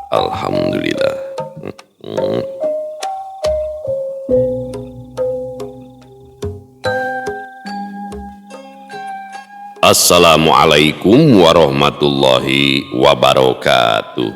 Alhamdulillah. Assalamualaikum warahmatullahi wabarakatuh.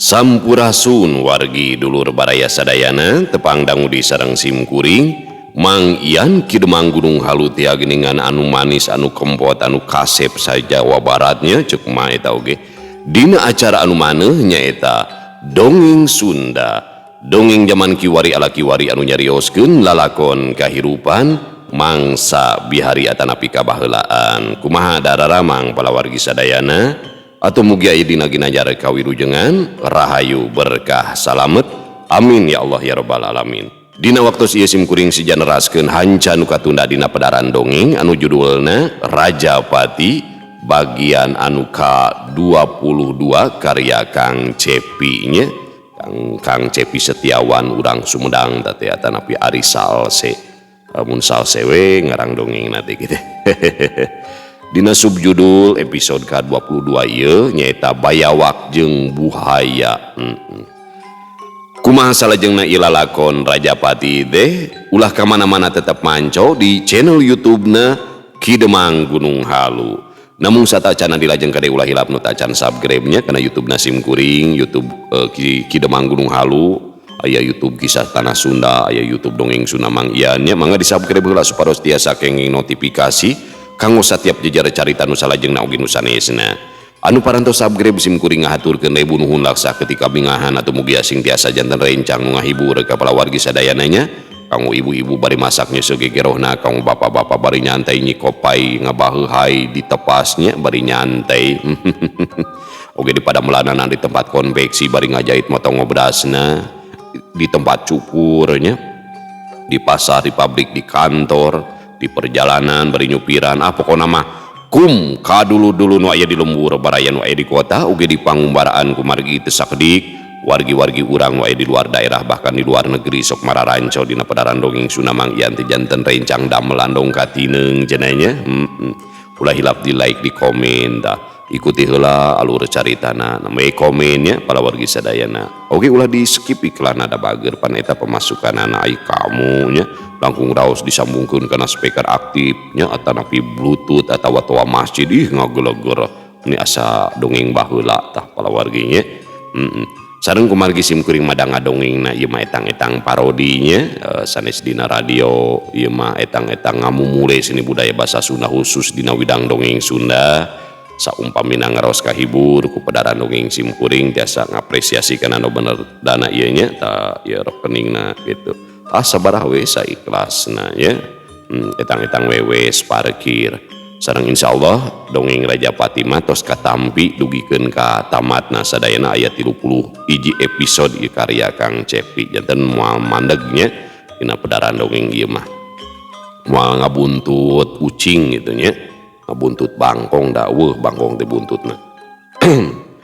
Sampurasun wargi dulur baraya sadayana tepang dangu di sareng simkuring Mang Ian Ki Demang Gunung Halu tia geningan anu manis anu kempot anu kasep sa Jawa Baratnya cek mah eta oge. Dina acara anu maneuh nyaeta Dongeng Sunda. Dongeng jaman kiwari ala kiwari anu nyarioskeun lalakon kahirupan mangsa bihari atanapi kabaheulaan. Kumaha dararamang palawargi sadayana atau mugi aya dina ginanjar kawilujengan rahayu berkah salamet. Amin ya Allah ya rabbal alamin. Dina waktu ieu simkuring sija neraskeun hanca nu katunda dina pedaran dongeng anu judulna Rajapati bagian anu ka-22 karya Kang Cepi nya. Kang Cepi Setiawan urang Sumedang teh atanapi Ari Salse. Mun salse we ngarang dongeng nanti gitu. Dina subjudul episode ka-22 ieu nyaeta Bayawak jeung Buhaya. Kumaha salajengna ieu lalakon Rajapati teh ulah ka mana-mana tetep manco di channel YouTube-na Ki Demang Gunung Halu. Namun satacana dilajeng kade ulah hilap nu tacan subscribe-nya kana YouTube-na simkuring, YouTube Ki Demang Gunung Halu, aya YouTube Kisah Tanah Sunda, aya YouTube Dongeng Sunda Mang Ian nya, mangga di-subscribe heula supados tiasa kenging notifikasi kanggo satiap jejer carita nu salajengna oge nu sanesna. Anu parantos subscribe simkuring ngahaturkeun ribu nuhun laksa ketika bingahan atau mugi asing tiasa janten rencang nu ngahibur ka palawargi sadayana nya. Kanggo ibu-ibu bari masak nyeuseuk gegerohna, kanggo bapak-bapak bari nyantai nyikopai ngabaheuhai di tepasnya bari nyantai. Oge di padamelanana di tempat konveksi bari ngajahit motong ngobrasna, di tempat cukurnya, di pasar, di pabrik, di kantor, di perjalanan bari nyupiran, ah pokona mah kum kadulu-dulu nu aya di lembur baraya nu aya di kota oge di pangumbaraan kumargi teu sakedik wargi-wargi urang nu aya di luar daerah bahkan di luar negeri sok mararanco dina pedaran dongeng Sunda Mang Ian teh janten rencang damelan dong katineung cenah nya. Ulah hilap di like di komen tah ikuti heula alur caritana namanya komennya palawargi sadayana oge ulah di skip iklan ada bager pan eta pemasukanana ai kamu nya langkung raos disambungkeun kana speaker aktif nya atanapi bluetooth atawa toa masjid ih ngageleger ini asa dongeng baheula tah palawargi nya. Sareng kumargi simkuring madang ngadongengna ieu mah etang-etang parodinya sanes dina radio ieu mah etang-etang ngamumule seni budaya bahasa Sunda khusus dina widang dongeng Sunda saumpamina ngaraos kahibur ku pedaran dongeng simkuring tiasa ngapresiasi kana nu bener dana ieu nya ta ieu rekeningna gitu. Ah sabaraha we saikhlasna nya. Etang-etang wewes parkir. Sareng insyaallah dongeng Rajapati mah tos katampi dugikeun ka tamatna sadayana aya 31 episode ieu karya Kang Cepi janten moal mandeg nya dina pedaran dongeng ieu mah. Moal ngabuntut ucing gitu nya. Ngabuntut bangkong da eueuh bangkong teh buntutna.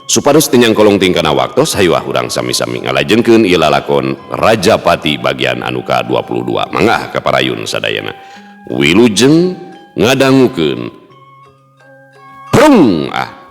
Supados teu nyangkolong tingkana waktos hayu ah urang sami-sami ngalajengkeun ieu lalakon Rajapati bagian anu ka-22. Mangga kaparayun sadayana. Wilujeng ngadangukeun. Prung ah.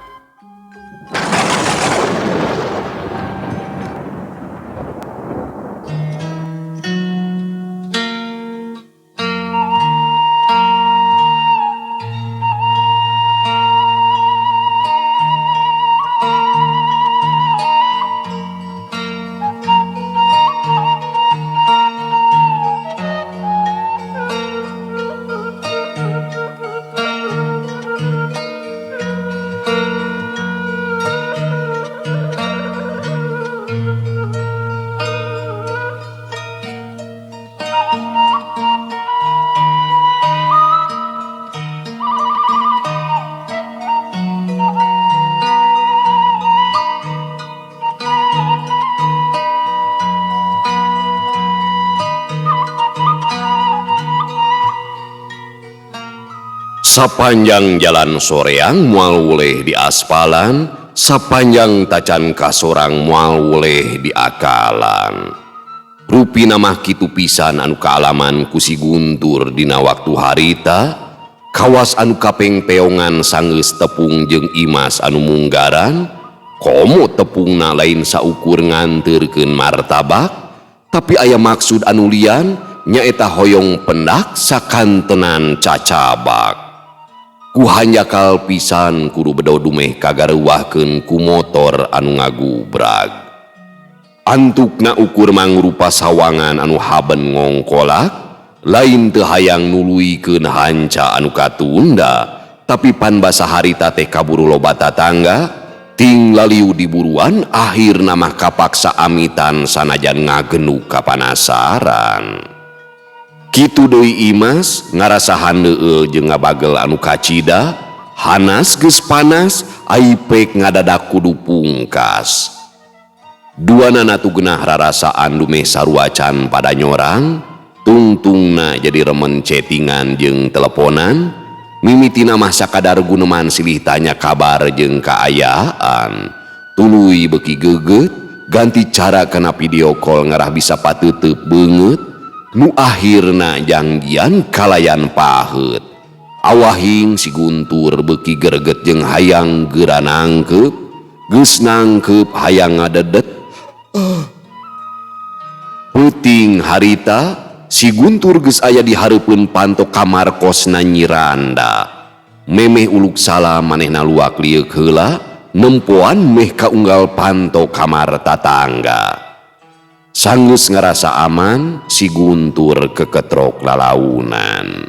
Sapanjang jalan soreang moal wuleh di aspalan, sapanjang tacan kasorang moal wuleh di akalan. Rupina mah kitu pisan anu kaalaman ku si Guntur dina waktu harita, kawas anu kapengpeongan sanggeus tepung jeung Imas anu munggaran, Komo tepungna lain saukur nganterkeun martabak, tapi aya maksud anu lian nyaeta hoyong pendak sakantenan cacabak. Ku hanjakal pisan kudu bedo dumeh kagareuwahkeun ku motor anu ngagubrag. Antukna ukur mangrupa sawangan anu haben ngongkolak, lain teu hayang nuluykeun hanca anu katunda, tapi pan basa harita teh kaburu loba tatangga, ting laliu diburuan akhirna mah kapaksa amitan sanajan ngagenuk kapanasaran. Kitu deui Imas ngarasa handeueul jeung ngabagel anu kacida, hanas geus panas, ai pek ngadadak kudu pungkas. Duanana tu genah rarasaan dumeh sarua can pada nyorang, tungtungna jadi remen chattingan jeung teleponan, mimitina mah sakadar guneman silih tanya kabar jeung kaayaan. Tuluy beuki geget, ganti cara kana video call ngarah bisa pateuteub beungeut, nu akhirna janggian kalayan paheut. Awahing si Guntur beuki greget jeung hayang geura nangkeup, geus nangkeup hayang ngadedet. Peuting harita si Guntur geus aya di hareupeun panto kamar kosna Nyiranda. Memeh uluk salam manehna luak lieuk heula, nempoan meh kaunggal panto kamar tatangga. Sanggeus ngarasa aman, si Guntur keketrok lalaunan.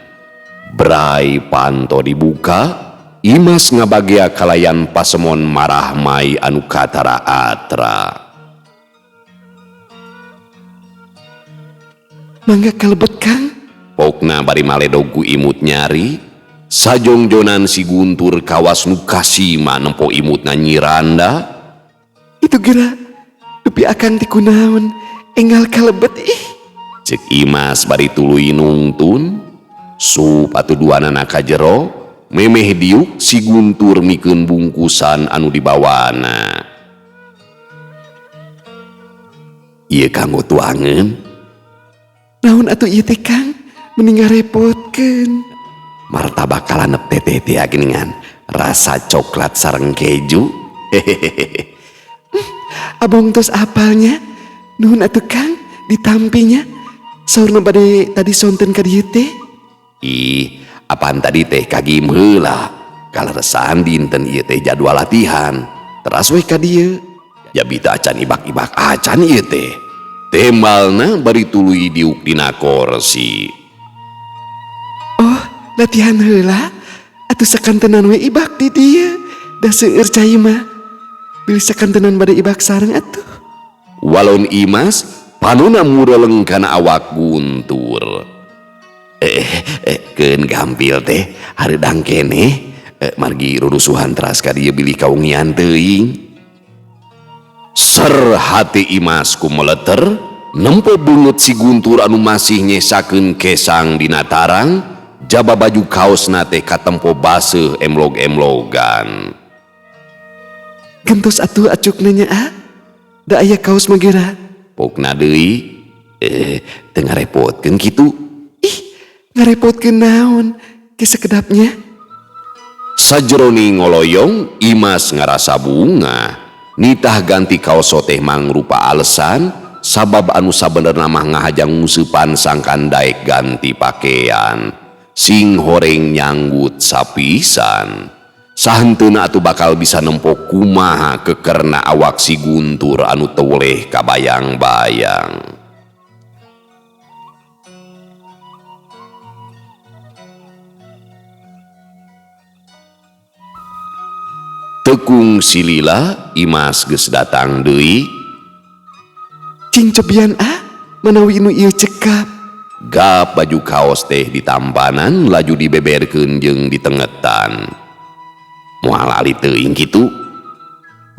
Brai panto dibuka, Imas ngabagea kalayan pasemon marahmai anu katara atra. Mangga kalebet Kang. Pokna bari maledog ku imut nyari, sajongjonan si Guntur kawas nu kasima nempo imutna Nyiranda. Itu geura, dupi akang teh kunaon, enggal kalebet ih. Cek Imas bari tuluy nungtun, sup atuh duanana ka jero, memeh diuk si Guntur mikeun bungkusan anu dibawana. Ieu kanggo tuangeun. Naon atuh ieu teh Kang, mending ngarepotkeun. Martabak kalanep teteh teh geuningan, rasa coklat sareng keju. Hehehe. Abong tos apalnya, nuhun atuh Kang, ditampinya. Saurna bade tadi sonten ka dieu teh. Ih, apaan tadi teh kagim heula. Kaleresan dinten ieu teh jadwal latihan. Teras weh ka dieu. Jabi teh acan ibak-ibak acan ieu teh. Tembalna bari tuluy diuk dina korsi. Oh, latihan heula atuh sakantenan we ibak di dieu. Da seueur cai mah. Bilih sakantenan bade ibak sareng atuh. Walon Imas panona mureleng kana awak Guntur. Keun gampil teh hareudang keneh, margi rurusuhan teras ka dieu bilih kaungian teuing. Ser hati Imas kumeleter, nempo beungeut si Guntur anu masih nyesakeun kesang dina tarang, jaba baju kaosna teh katempo baseuh emlog-emlogan. Gentos atuh acukna nya ah. Da aya kaos mah geura. Pokna deui, teu ngarepotkeun kitu. Ih, ngarepotkeun naon? Ke sekedapnya. Sajeroni ngoloyong, Imas ngarasa bunga. Nitah ganti kaos teh mangrupa alesan, sabab anu sabenerna mah ngahajang nguseupan sangkan daek ganti pakaian. Sing horeng nyanggut sapisan. Sahenteuna atuh bakal bisa nempo kumaha kekerna awak si Guntur anu teu weleh kabayang-bayang. Tekung silila Imas geus datang deui. Cing cobian ah, manawi nu ieu cekap. Gap baju kaos teh ditampanan laju dibeberkeun jeung ditengetan. Moal alit teuing kitu.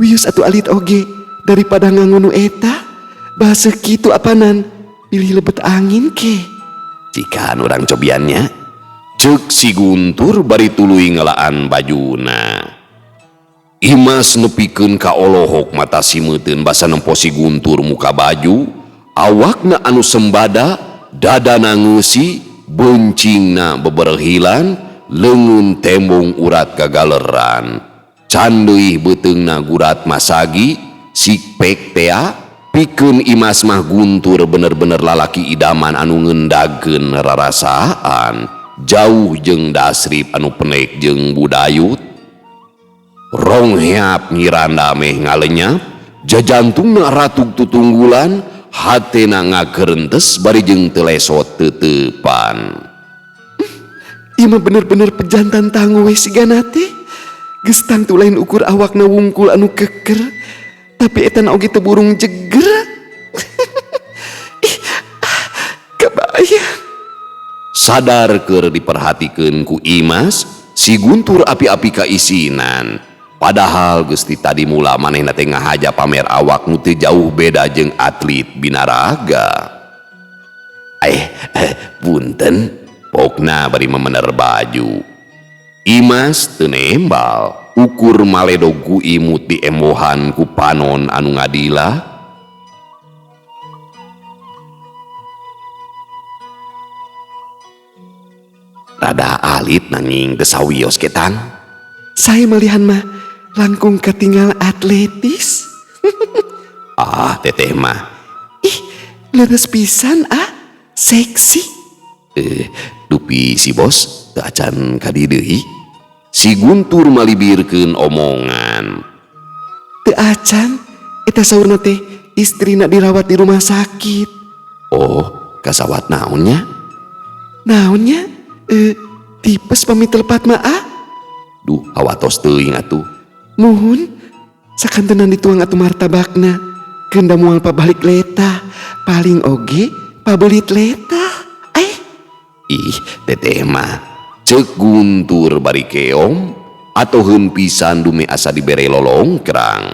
Wius atuh alit oge daripada nganggo nu eta. Bahasa kitu apanan? Pilih lebet angin ke. Cikan urang cobiannya. Ceuk si Guntur bari tuluy ngelaan bajuna. Imas nepikeun ka olohok mata simeuteun basa nempo si Guntur muka baju, awakna anu sembada, dadana ngeusi, bencingna beberhilan, leungeun tembong urat gagaleran. Can deui beuteungna gurat masagi, sikpek tea, pikeun Imas mah Guntur bener-bener lalaki idaman anu ngendagkeun rarasaan, jauh jeung Dasrip anu penek jeung budayut. Rongheap ngiranda meh ngalenyap, jajantungna ratug tutunggulan, hatena ngagerentes bari jeung teu lesot teuteupan. Ieu mah bener-bener pejantan tangguh we sigana teh. Geus tangtu lain ukur awakna wungkul anu keker, tapi etana oge teu burung jeger. Ih, ah, kabayang. Sadar keur diperhatikeun ku Imas, si Guntur api-api kaisinan. Padahal geus ti tadi mula manehna teh ngahaja pamer awak nu teu jauh beda jeung atlet binaraga. Punten, pokna bari memener baju. Imas teu nembal, ukur maledog ku imut diembohan ku panon anu ngadila. Rada alit nanging teu sawios ketang. Saya malihan mah langkung katinggal atletis. Ah, teteh mah. Ih, leres pisan ah, seksi. Dupi si bos teu acan ka dieu deui. Si Guntur malibirkeun omongan. Teu acan, eta saurna teh istrina dirawat di rumah sakit. Oh, kasawat naonnya? Naonnya? Tipes pamit telepat mah ah. Duh, hawatos teuing atuh. Muhun, sakantenan dituang atuh martabakna. Keunda moal pabalik leta, paling oge pabelit leta. Ih, teteh mah ceuk Guntur bari keom atoheun pisan dume asa dibere lolongkrang.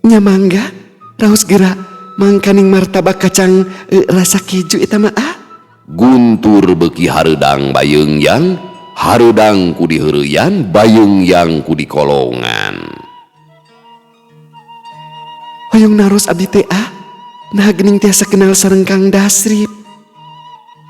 Nya mangga, raos geura mangkaning martabak kacang rasa keju eta mah ah. Guntur beuki hareudang bayeungyang, hareudang ku diheureuyan, bayeungyang ku dikolongan. Hoyong naros abdi teh ah. Nah geuning tiasa kenal sareng Kang Dasrip.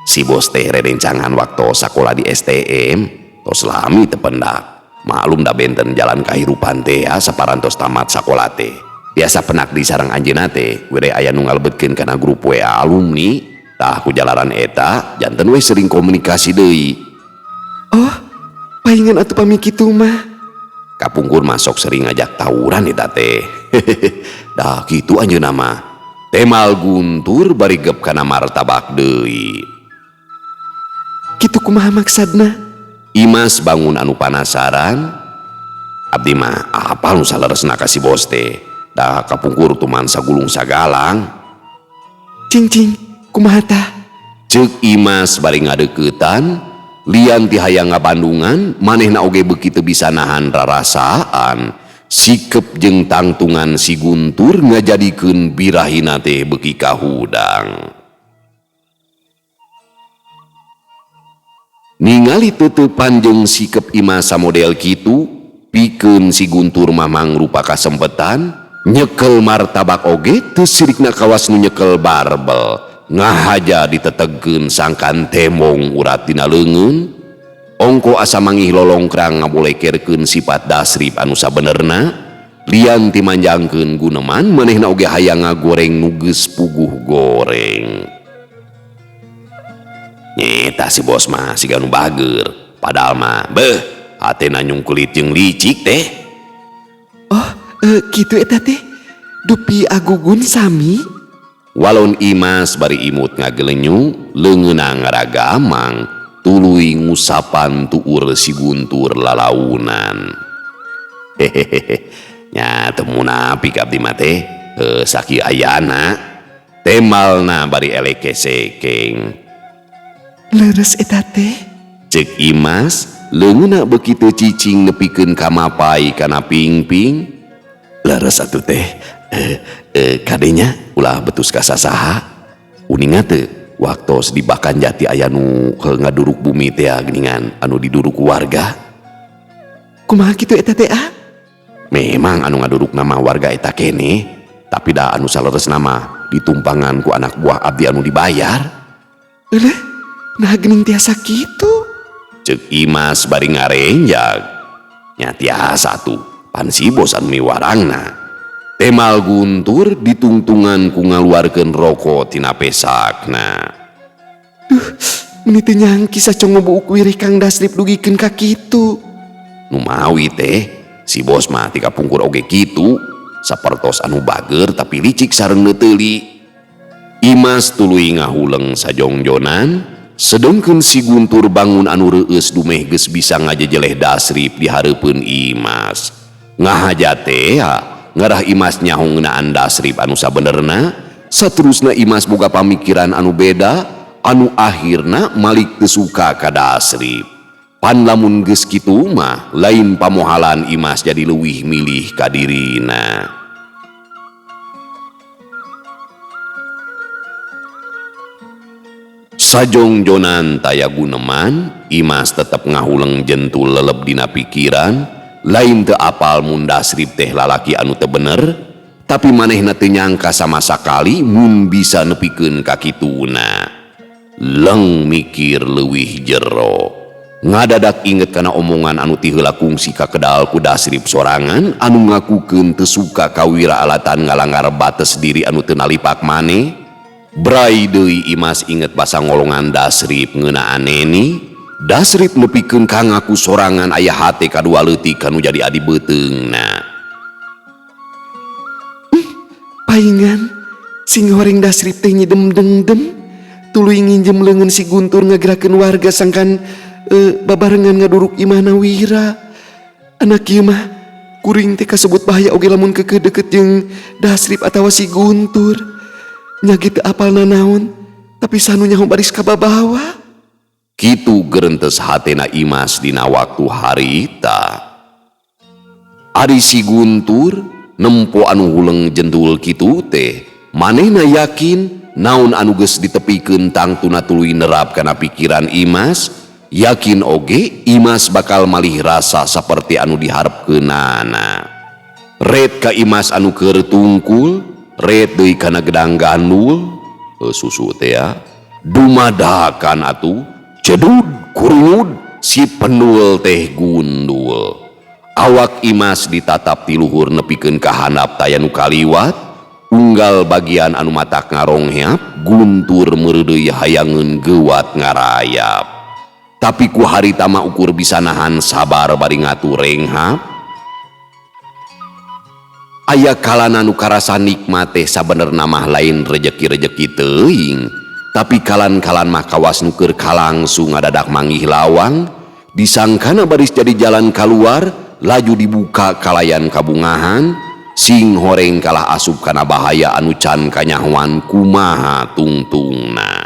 Si bos teh rerencangan waktu sakola di STM, tos lami teu pendak. Maklum da benten jalan kahirupan teh ya, saparantos tamat sakola teh. Biasa penak di sareng anjeunna teh, were aya nu ngalebetkeun kana grup WA alumni. Tah ku jalaran eta, janten we sering komunikasi deui. Oh, paingan atuh pami kitu mah. Kapungkur mah sok sering ngajak tawuran eta teh. Dah kitu anjeunna mah. Temal Guntur bari gep kana martabak deui. Kitu kumaha maksadna? Imas bangun anu panasaran. Abdi mah apal nu saleresna ka si bos teh. Dah kapungkur tuman sagulung sagalang. Cing-cing, kumaha tah? Ceuk Imas bari ngadeuketan, lian ti hayang ngabandungan, manehna oge beuki teu bisa nahan rarasaan. Sikep jeung tangtungan si Guntur ngajadikeun birahina teh beuki kahudang. Ningali teuteupan jeung sikep Imas samodel kitu, pikeun si Guntur mah mangrupa kasempetan, nyekel martabak oge teu sirikna kawas nu nyekel barbel, ngahaja ditetegkeun sangkan tembong urat dina leungeun. Ongko asa mangih lolongkrang ngabolekerkeun sifat Dasrip anu sabenerna, lian ti manjangkeun guneman manehna oge hayang ngagoreng nu geus puguh goreng. Nyeta si bos mah siga nu bager, padahal mah beuh hatena nyungkulit jeung licik teh. Oh, kitu eta teh. Dupi agugun sami. Walon Imas bari imut ngagelenyu, leungeunna ngaragamang. Tuluy ngusapan tuur si Guntur lalaunan. Hehehe, nya teu munafik abdi mah teh, sakieu ayana. Temalna bari elek kesekeng. Leres eta teh. Ceuk Imas, leungeunna beuki teu cicing nepikeun ka mapai kana pingping. Leres atuh teh. Kadenya ulah betus ka sasaha. Uninga teu waktos di Bakan Jati aya nu ngaduruk bumi teh geuningan anu diduruk ku warga. Kumaha kitu eta teh ah? Memang anu ngaduruk nama warga eta keneh, tapi da anu saleresna mah ditumpangan ku anak buah abdi anu dibayar. Euleuh, nah geuning tiasa kitu. Cek Imas bari ngarenjag. Nya tiasa tuh pan si bos anu miwarangna. Temal Guntur ditungtungan ku ngaluarkeun rokok tina pesakna. Duh, meni teu nyangki sacongo buuk wirih Kang Dasrip dugikeun ka kitu. Nu mawi teh si bos mah ti kapungkur oge kitu, sapertos anu bager tapi licik sareng neuteuli. Imas tuluy ngahuleng sajongjonan, sedengkeun si Guntur bangun anu reueus dumeh geus bisa ngajejeleh Dasrip di hareupeun Imas. Ngahaja teh ngarah Imas nyaho ngeunaan Dasrip anu sabenerna, saterusna Imas boga pamikiran anu beda, anu akhirna malik teu suka ka Dasrip. Pan lamun geus kitu mah lain pamohalan Imas jadi leuwih milih ka dirina. Sajongjonan taya guneman, Imas tetep ngahuleng jentul leleb dina pikiran, lain teu apal mun Dasrip teh lalaki anu teu bener, tapi manehna teu nyangka sama sakali mun bisa nepikeun ka kituna. Leng mikir leuwih jero. Ngadadak inget kana omongan anu ti heula kungsi kakedal ku Dasrip sorangan anu ngakukeun teu suka ka wira alatan ngalanggar bates diri anu teu nalipak maneh. Brai deui Imas inget basa ngolongan Dasrip ngeunaan Neni. Dasrip nepikeun ka ngaku sorangan aya hate kadua leutik kanu jadi adi beuteungna. Paingan sing horeng Dasrip teh nyidem dengdem tuluy nginjem leungeun si Guntur ngagerakeun warga sangkan babarengan ngaduruk imahna Wira. Anak ieu mah kuring teh kasebut bahaya oge lamun keukeuh deukeut jeung Dasrip atawa si Guntur. Nya ge teu apal nanaon, tapi sanu nyaho baris kababawa. Kitu gerentes hatena Imas dina waktu harita. Ari si Guntur nempo anu huleng jentul kitu teh, manehna yakin naon anu geus ditepikeun tangtuna tuluy nerap kana pikiran Imas, yakin oge Imas bakal malih rasa saperti anu diharepkeunana. Red ka Imas anu keur tungkul, red deui kana gedang gandul, susu teh ya. Dumadakan atuh, cedud kurunyud si pendul teh gundul. Awak Imas ditatap ti luhur nepikeun ka handap taya nu kaliwat, unggal bagian anu matak ngarongheap, Guntur meureudeuy hayangeun geuwat ngarayap. Tapi ku harita mah ukur bisa nahan sabar bari ngatur renghap. Aya kalana nu karasa nikmat teh sabenerna mah lain rejeki-rejeki teuing, tapi kalan-kalan mah kawas nu keur kalangsung ngadadak manggih lawang, disangkana baris jadi jalan kaluar, laju dibuka kalayan kabungahan, sing horeng kalah asup kana bahaya anu can kanyahoan kumaha tungtungna.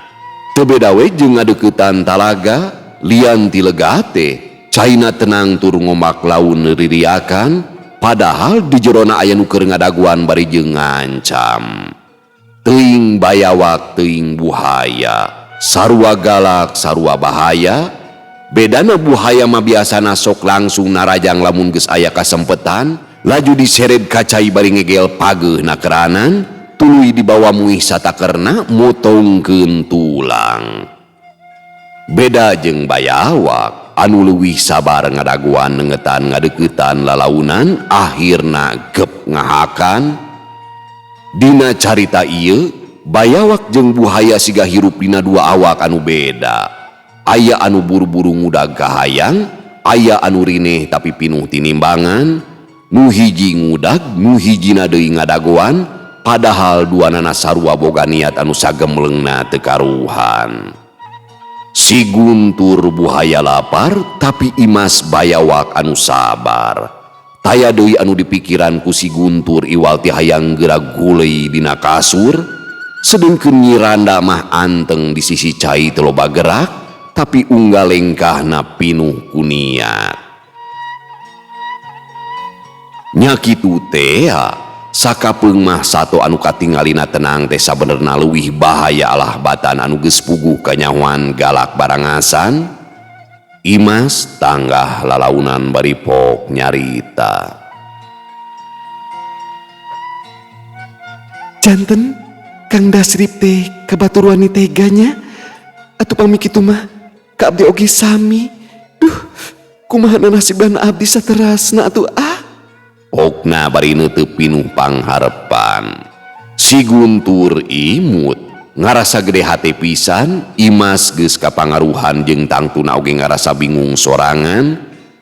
Teu beda we jeung ngadeuketan talaga, lian ti lega teh, caina tenang tur ngombak laun ririakan, padahal di jerona aya nu keur ngadaguan bari jeung ngancam. Teuing bayawak teuing buhaya, sarua galak sarua bahaya. Bedana buhaya mah biasana sok langsung narajang lamun geus aya kasempetan, laju diseret ka cai bari ngegel pageuh na keranan, tuluy dibawa muih satakerna motongkeun tulang. Beda jeung bayawak anu leuwih sabar ngadaguan nengetan ngadeuketan lalaunan akhirna gep ngahakan. Dina carita ieu bayawak jeung buhaya siga hirup dina dua awak anu beda. Aya anu buru-buru ngudag kahayang, aya anu rineh tapi pinuh tinimbangan. Nu hiji ngudag, nu hijina deui ngadagoan, padahal duanana sarua boga niat anu sagemlengna teu karuhan. Si Guntur buhaya lapar, tapi Imas bayawak anu sabar. Taya deui anu dipikiran ku si Guntur iwal ti hayang geura gulei dina kasur, sedengkeun Nyi Randa mah anteng di sisi cai teu loba gerak, tapi unggal lengkahna pinuh ku niat. Nya kitu teh, sakapeung mah sato anu katingalina tenang teh sabenerna leuwih bahaya alah batan anu geus puguh kanyahoan galak barangasan. Imas tanggah lalaunan bari pok nyarita. Janten Kang Dasrip teh kabatur wani teganya atuh pami kitu mah ka abdi oge sami. Kumaha nasiban abdi saterasna atuh ah? Pokna bari neuteup pinuh pangharepan. Si Guntur imut ngarasa gede hate pisan, Imas geus kapangaruhan jeung tangtuna oge ngarasa bingung sorangan,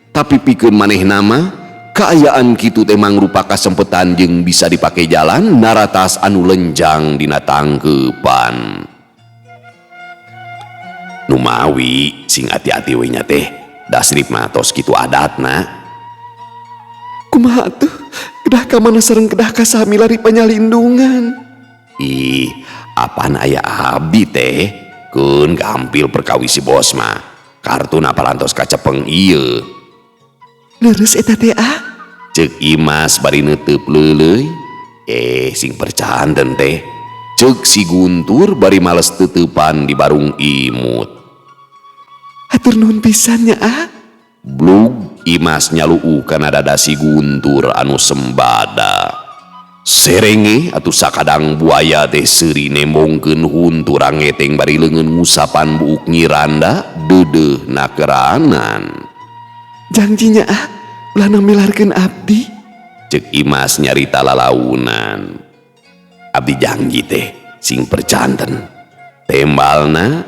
tapi pikeun manehna mah kaayaan kitu teh mangrupa kasempetan jeung bisa dipake jalan naratas anu lenjang dina tangkeupan. Numawi sing ati-ati we nya teh, dasrip mah tos kitu adatna. Kumaha atuh? Kedah ka mana sareng kedah ka saha milari panyalindungan? Ih, apaan aya abdi teh? Keun gampil perkawis si bos mah. Kartuna parantos kacepeng ieu. Leres eta teh ah? Ceuk Imas bari neuteup leuleuy. Sing percanten teh. Ceuk si Guntur bari males teteupan di barung imut. Hatur nuhun pisan nya ah. Blug Imas nyaluu kana dada si Guntur anu sembada. Serenge atuh sakadang buaya teh seuri nembongkeun huntur angeteng bari leungeun ngusapan buuk nyiranda deudeuh nakeranan. Janjinya ah, ulah namilarkeun abdi. Ceuk Imas nyarita lalaunan. Abdi janji teh sing percanten. Tembalna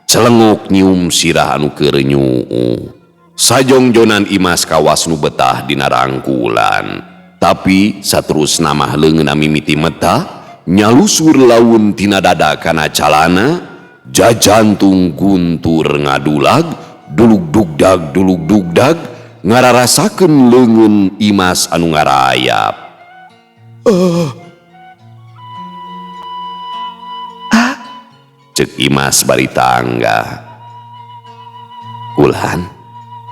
celengok nyium sirah anu keur nyuuh. Sajongjonan Imas kawas nu betah dina rangkulan. Tapi saterusna mah leungeunna mimiti metah, nyalusur laun tina dada kana calana, jajantung Guntur ngadulag, dulug dugdag dulug dugdag, ngararasakeun leungeun Imas anu ngarayap. Ah. Ceuk Imas bari tangga. Kulan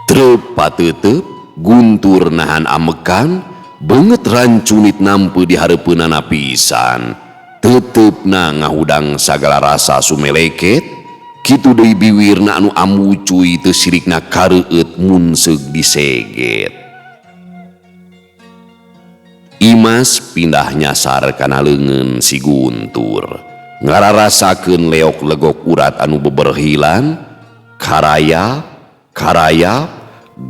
treup pateuteub Guntur nahan amekan, beungeut rancunit nampe di hareupeunana pisan. Teuteupna ngahudang sagala rasa sumeleket, kitu deui biwirna anu ambucuy teu sirikna kareueut mun seug diseget. Imas pindah nyasar kana leungeun si Guntur. Ngararasakeun leok legok urat anu beberhilan, karaya, karaya,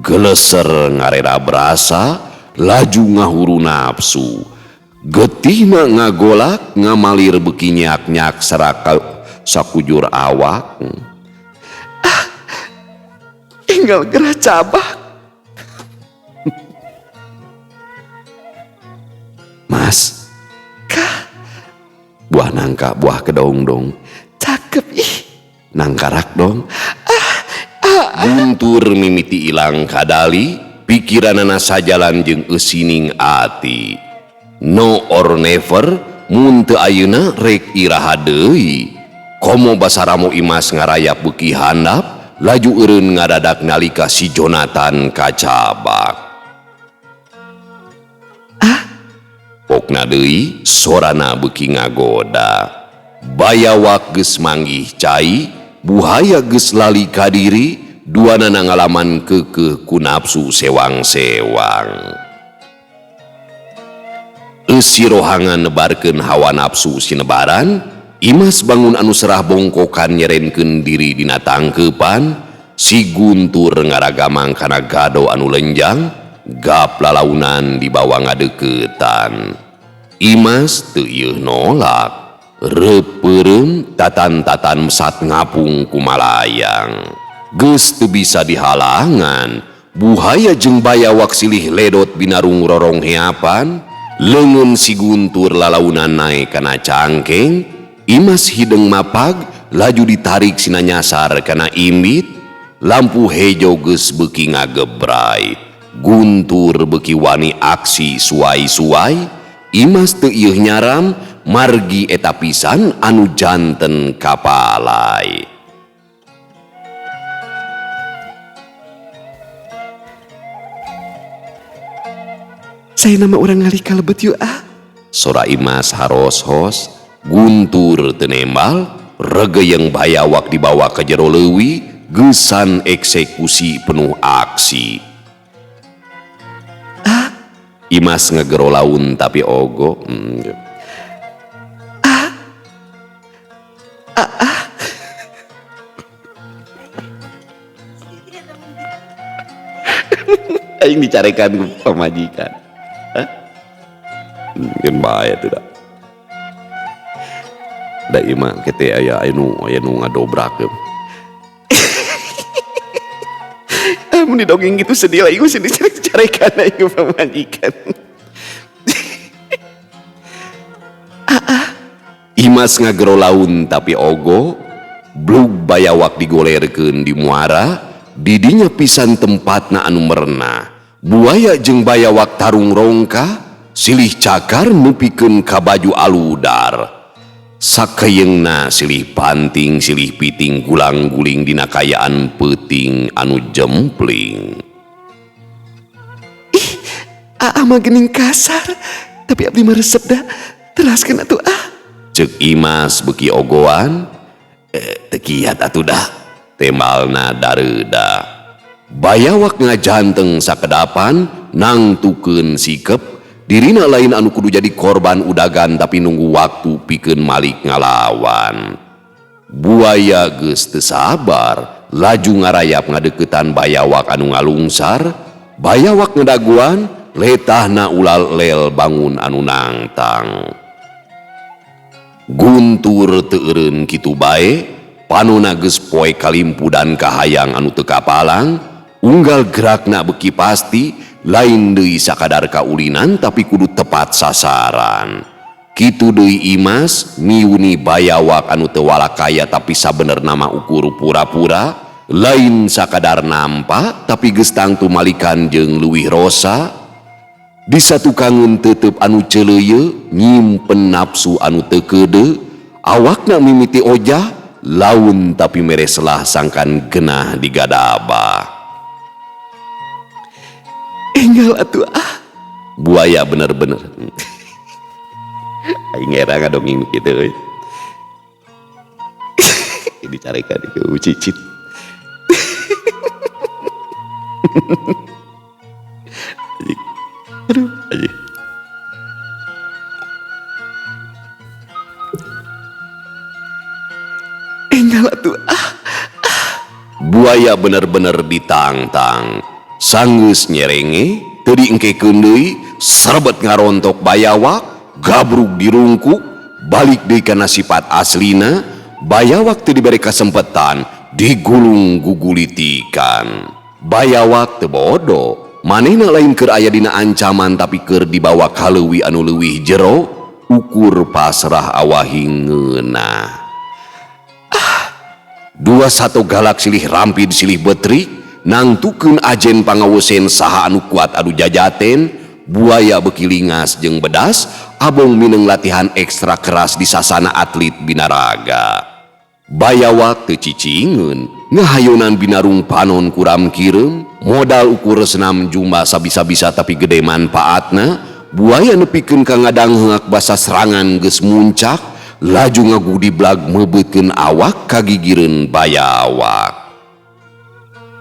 geleser ngarera berasa, laju ngahuru nafsu. Getihna ngagolak, ngamalir beuki nyak-nyak seraka sakujur awak. Ah, enggal gerah cabak. Mas, kah? Buah nangka, buah kedongdong. Cakep ih. Nangkarak dong. Ah, ah, ah. Guntur mimiti ilang kadali, pikiranana sajalan jeung eusining ati. No or never, mun teu ayeuna rek iraha deui. Komo basaramo Imas ngarayap beuki handap, laju eureun ngadadak nalika si Jonathan kacabak. Ah? Pokna deui sorana beuki ngagoda. Bayawak geus manggih cai, buhaya geus lali ka diri, duanana ngalaman keukeuh ku nafsu sewang-sewang. Eusi rohangan nebarkeun hawa nafsu sinebaran, Imas bangun anu serah bongkokan nyerenkeun diri dina tangkeupan, si Guntur ngaragamang kana gado anu lenjang, gap lalaunan dibawa ngadeukeutan. Imas teu ieuh nolak, reup peureum tatan-tatan mesat ngapung ku malayang. Geus teu bisa dihalangan, buhaya jeung bayawak silih ledot binarung rorong heapan, leungeun si Guntur lalaunan naek kana cangkeng, Imas hideng mapag laju ditarik sina nyasar kana imbit, lampu hejo geus beuki ngagebray. Guntur beuki wani aksi suai-suai, Imas teu ieuh nyaram, margi eta pisan anu janten kapalai. Saya nama orang ngalih kalebet yuk ah. Sora Imas haros-hos, Guntur teu nembal, regeyeng bayawak dibawa ke jero leuwi, geusan eksekusi penuh aksi. Ah? Imas ngegero laun tapi ogo. Ah? Ah, ah. Aing dicarekan ku pamajikan. Hah? Mungkin bae atuh da. Da ieu mah kete aya anu aya nu ngadobrak. Mun didongeng gitu sedih lagi gue sedih dicarekan aing ku pamajikan. Imas ngagero laun tapi ogo, blug bayawak digolerkeun di muara, didinya pisan tempatna anu merenah. Buaya jeung bayawak tarung rongka, silih cakar nepikeun ka baju aludar. Sakeyeungna silih panting, silih piting gulang-guling dina kayaan peuting anu jempling. Ih, aa mah geuning kasar, tapi abdi mah resep da. Teraskeun atuh ah. Ceuk Imas beuki ogoan, teu kiat atuh dah, tembalna dareuda. Bayawak ngajanteng sakedapan, nangtukeun sikep, dirina lain anu kudu jadi korban udagan tapi nunggu waktu pikeun malik ngalawan. Buaya geus teu sabar, laju ngarayap ngadeukeutan bayawak anu ngalungsar, bayawak ngedaguan, letahna ulal lel bangun anu nangtang. Guntur teu eureun kitu bae, panona geus poe kalimpudan kahayang anu teu kapalang, unggal gerakna beuki pasti, lain deui sakadar kaulinan tapi kudu tepat sasaran. Kitu deui Imas miuni bayawak anu teu walakaya tapi sabenerna mah ukur pura-pura, lain sakadar nampa tapi geus tangtu malikan jeung leuwih rosa. Disatukangeun tetep anu celeuyeu, nyimpen nafsu anu teu keudeu, awakna mimiti ojah, laun tapi mere selah sangkan genah digadabah. Enggal atuh ah. Buaya bener-bener. Aing era ngadongeng kitu euy. Dicarekan ku cicit. Aduh, aja. Enggal atuh ah. Buaya bener-bener ditangtang. Sanggeus nyerenge, teu diengkekeun deui, serbet ngarontok bayawak, gabrug dirungkuk, balik deui kana sifat aslina, bayawak teu dibere kasempetan, digulung gugulitikan. Bayawak teu bodoh, manehna lain keur aya dina ancaman tapi keur dibawa ka leuwih anu leuwih jero, ukur pasrah awahi ngeunah. Ah, dua satu galak silih rampid silih betrik, nangtukeun ajen pangawesen saha anu kuat anu jajaten, buaya beuki lingas jeung bedas, abong mineng latihan ekstra keras di sasana atlet binaraga. Bayawak teu cicingeun, ngahayonan binarung panon kuram kireum, modal ukur senam jumba sabisa-bisa tapi gede manfaatna, buaya nepikeun ka ngadangheak basa serangan geus muncak, laju ngagudiblag meubeutkeun awak kagigireun bayawak.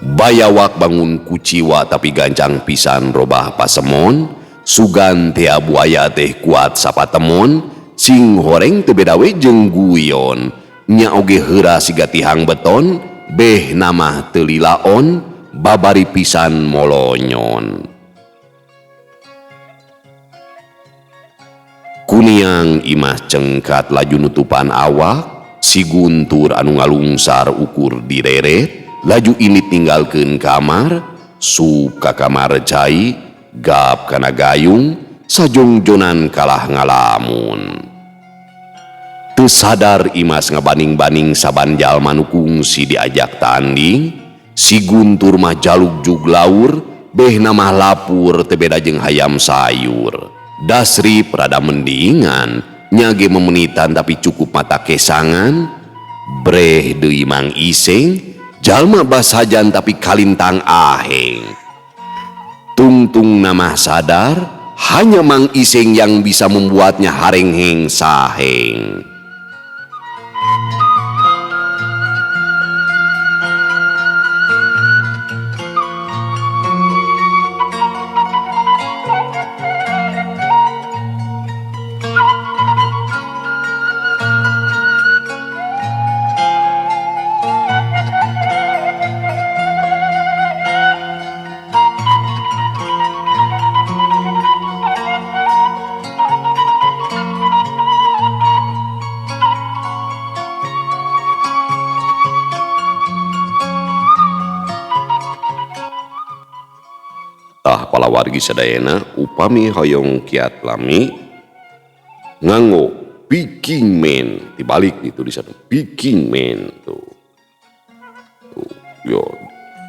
Bayawak bangun kuciwa tapi gancang pisan robah pasemon, sugan tea buaya teh kuat sapatemon, sing horeng teu beda we jeung guyon, nya oge heura siga tihang beton, beh namah teu lilaon, babari pisan molonyon. Kuniang Imah cengkat laju nutupan awak, si Guntur anu ngalungsar ukur direret, laju ini tinggalkeun kamar, sup ka kamar cai, gap kana gayung, sajongjonan kalah ngalamun. Teu sadar Imas ngabaning-baning saban jalma nu kungsi diajak tanding, si Guntur mah jaluk jug laur, behna mah lapur teu beda jeung hayam sayur. Dasrip rada mendingan, nyage memenitan tapi cukup mata kesangan, breh deui Mang Iseng, jalma basajan tapi kalintang aheng. Tungtung nama sadar, hanya Mang Iseng yang bisa membuatnya harengheng saheng. Tah palawargi sadayana upami hoyong kiat lami nganggo Viking Man dibalik di tulisan Viking Man tuh. Tuh, yo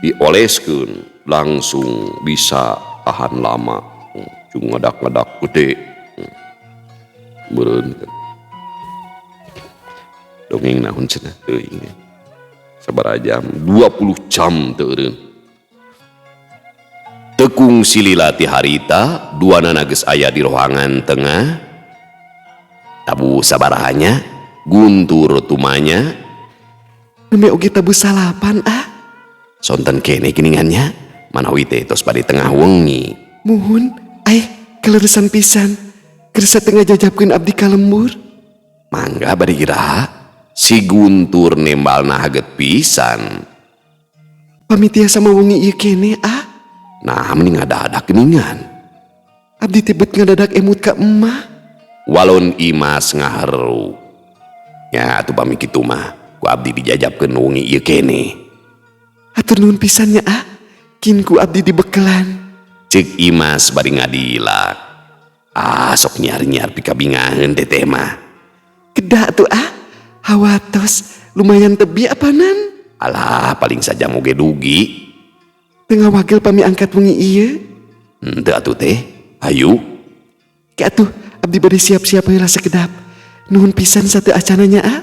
dioleskeun langsung bisa tahan lama. Cung ngadak-ngadak gede. Meureun dongeng naon cenah teuing. Sabaraha jam? 20 jam teu eureun. Tekung silila ti harita duanana geus aya di rohangan tengah. Tabuh sabarahanya Guntur tumanya. Nembe oge tabuh salapan ah. Sonten kene geningannya manawi teh tos bade tengah wengi. Muhun ai kaleresan pisan. Kersa tengah jajabkeun abdi ka lembur. Mangga bari iraha. Si Guntur nembalna haget pisan. Pamit tiasa wengi ieu kene ah. Nah mending ngadadak geningan. Abdi teh bet ngadadak emut ka emah. Walon Imas ngaheru. Ya atuh pami kitu mah ku abdi dijajabkeun wengi ieu kene. Hatur nuhun pisan nya ah. Kin ku abdi dibekelan. Ceuk Imas bari ngadilak. Ah sok nyiar-nyiar pikabingaheun teteh mah. Kedah tuh ah. Hawatos lumayan tebi apanan? Alah paling saja moge dugi. Tengah wagel pami angkat wengi ieu. Henteu atuh teh. Hayu. Ke atuh abdi bade siap-siap heula sakedap. Nuhun pisan satu acananya ah.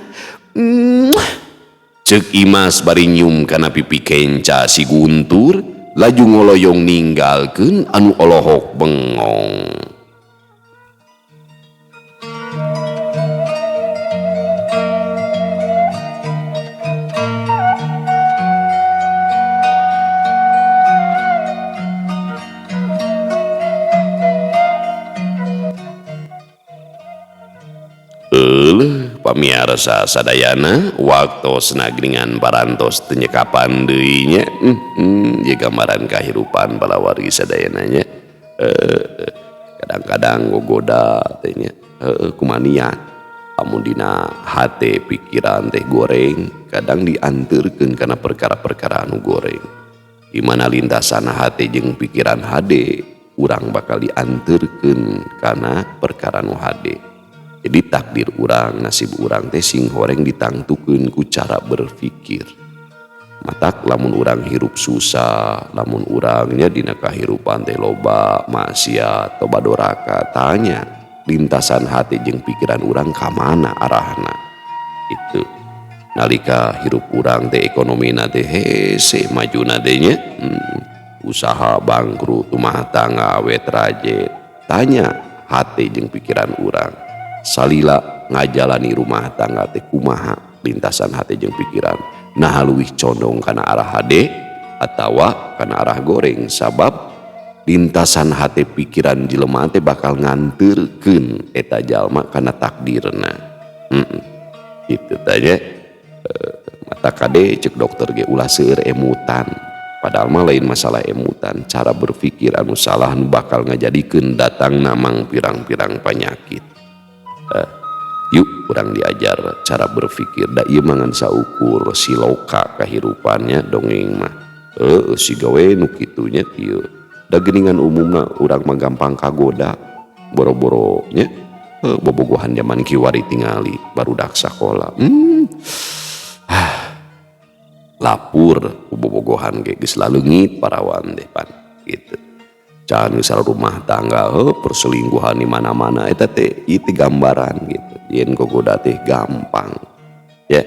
Ceuk Imas bari nyium kana pipi kenca si Guntur laju ngoloyong ninggalkeun anu olohok bengong. Pamiarsa sadayana waktosna geuningan parantos teu nyekapan deui nya. Ieu gambaran kahirupan palawargi sadayana nya. Kadang-kadang gogoda teh nya. Kumaniat amun dina hate pikiran teh goreng kadang dianterkeun kana perkara-perkara anu goreng. Di mana lintasan hate jeung pikiran hade urang bakal dianterkeun kana perkara nu hade. Jadi takdir urang, nasib urang teh sing horeng ditangtukeun ku cara berpikir. Matak lamun urang hirup susah, lamun urangnya dina kahirupan teh loba maksiat, loba doraka, tanya lintasan hati jeung pikiran urang ka mana arahna. Itu. Nalika hirup urang teh ekonomina teh hese majuna teh nya, usaha bangkrut, rumah tangga awet rajet. Tanya hati jeung pikiran urang. Salila ngajalani rumah tangga teh kumaha lintasan hati jeung pikiran. Nah leuwih condong kana arah hade atawa kana arah goreng sabab lintasan hati pikiran jelema teh bakal nganterkeun eta jalma kana takdirna. Kitu tah nya. Mata kade ceuk dokter ge ulah seueur emutan. Padahal mah lain masalah emutan, cara berpikir anu salah nu bakal ngajadikeun datangna mang pirang-pirang panyakit. Yuk urang diajar cara berpikir da ieu mah ngan saukur siloka kahirupannya dongeng mah. Si gawe nu kitu nya kieu. Da geuningan umumna urang mah gampang kagoda boro-boro nya. Bobogohan zaman kiwari tingali barudak sakola. Lapur ku bobogohan ge geus laleungit parawan teh pan gitu. Can geus rumah tangga perselingkuhan di mana-mana eta teh ieu teh gambaran gitu. Yen gogoda teh gampang. Ya.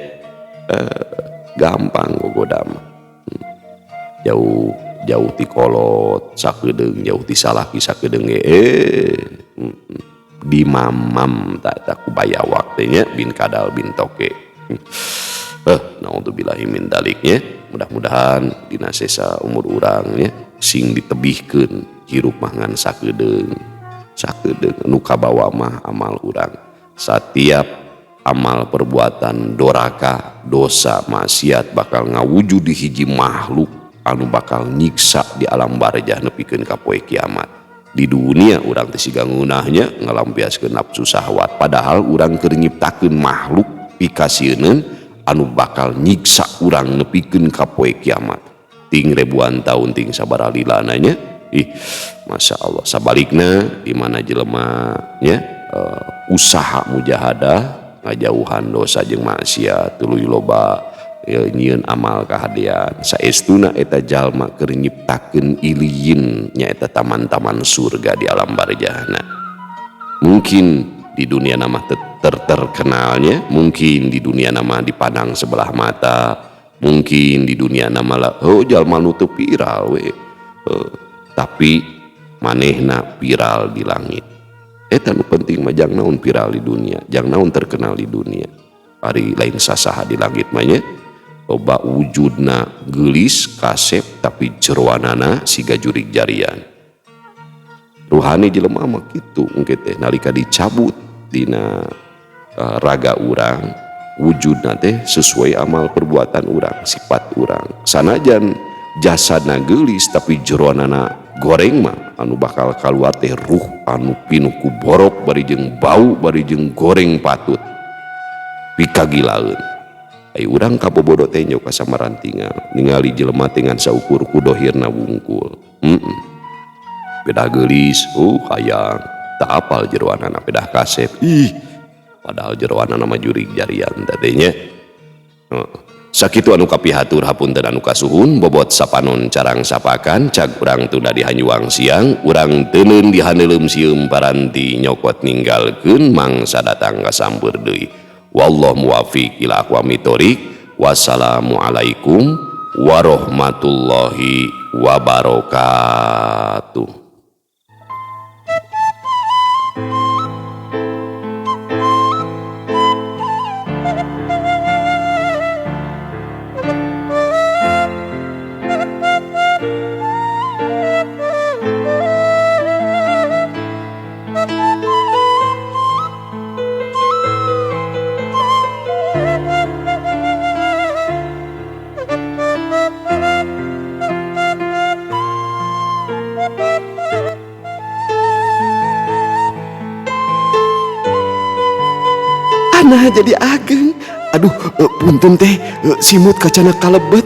Gampang gogoda mah. Jauh jauh ti kolot sakedeung jauh ti salaki sakedeung ge dimamam tak eta ku bayawak teh nya bin kadal bin toke. Naudzubillahi min daliknya. Mudah-mudahan dina sesa umur urang nya sing ditebihkeun hirup mah ngan sakedeung. Sakedeung nu kabawa mah amal urang. Satiap amal perbuatan doraka, dosa, maksiat bakal ngawujud di hiji makhluk anu bakal nyiksa di alam barzah nepikeun ka poe kiamat. Di dunia urang teh siga ngeunahnya ngalampiaskeun nafsu syahwat, padahal urang keur nyiptakeun makhluk pikasieun anu bakal nyiksa urang nepikeun ka poe kiamat. Ting ribuan tahun ting sabaraha lilana nya Ih, Masya Allah. Sabalikna di mana jelema nya usaha mujahadah ngajauhan dosa jeung maksiat tuluy loba nyieun amal kahadean, saestuna eta jalma keur nyiptakeun iliyin, nyaeta taman-taman surga di alam barzahna. Mungkin di dunia nama terkenalnya, mungkin di dunia nama dipandang sebelah mata, mungkin di dunia nama lah, oh, jalma nu teu viral we, tapi manehna viral di langit. Eta nu penting mah, jang naon viral di dunia, jang naon terkenal di dunia, ari lain sasaha di langit mah nya. Loba wujudna geulis kasep, tapi jeroanana siga jurig jarian. Ruhani jelema mah kitu engke teh, nalika dicabut dina raga urang, wujudna teh sesuai amal perbuatan urang, sifat urang. Sanajan jasadna geulis tapi jeroanana goreng mah, anu bakal kaluar teh ruh anu pinuh ku borok bari jeung bau bari jeung goreng patut pikagilaeun. Ai urang kabobodo teh nyo kasamaran tinggal ningali jelema teh ngan saukur ku dohirna wungkul. Pedah geulis, oh, hayang, tak apal jeroanana. Pedah kasep, ih, padahal jeroanana mah jurig jarian tadenya. Sakitu anu kapihatur, hapunten anu kasuhun. Bobot sapanon carang sapakan, cag urang tunda di hanyuang siang, urang teuneun di haneuleum sieum, paranti nyokot ninggalkeun mangsa datang kasampeur deui. Wallahu muwafiq ila aqwamit thoriq. Wassalamualaikum warahmatullahi wabarakatuh. Nah, jadi ageng. Aduh, punten teh, simut kacana kalebet.